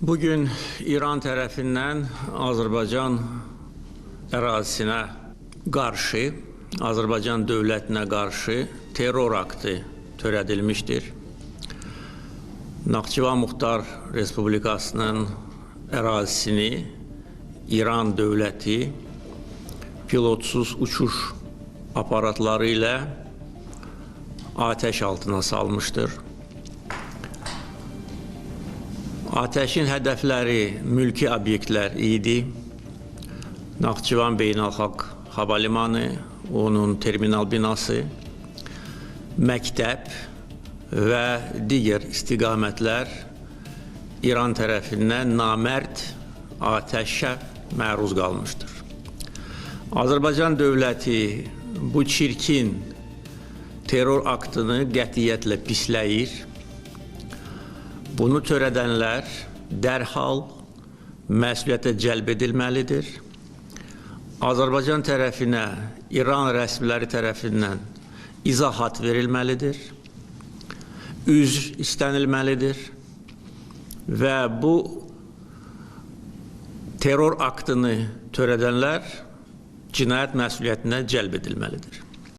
Bugün İran tərəfindən Azərbaycan ərazisinə qarşı, Azərbaycan dövlətinə qarşı terror aktı törədilmişdir. Naxçıvan Muxtar Respublikasının ərazisini İran dövləti pilotsuz uçuş aparatları ilə atəş altına salmışdır. Atəşin hədəfləri mülki obyektlər idi. Naxçıvan Beynəlxalq Hava Limanı, onun terminal binası, məktəb və digər istiqamətlər İran tərəfindən namərd atəşə məruz qalmışdır. Azərbaycan dövləti bu çirkin terror aktını qətiyyətlə pisləyir. Bunu törədənlər dərhal məsuliyyətə cəlb edilməlidir. Azərbaycan tərəfinə İran rəsmiləri tərəfindən izahat verilməlidir, üzr istənilməlidir və bu terror aktını törədənlər cinayət məsuliyyətinə cəlb edilməlidir.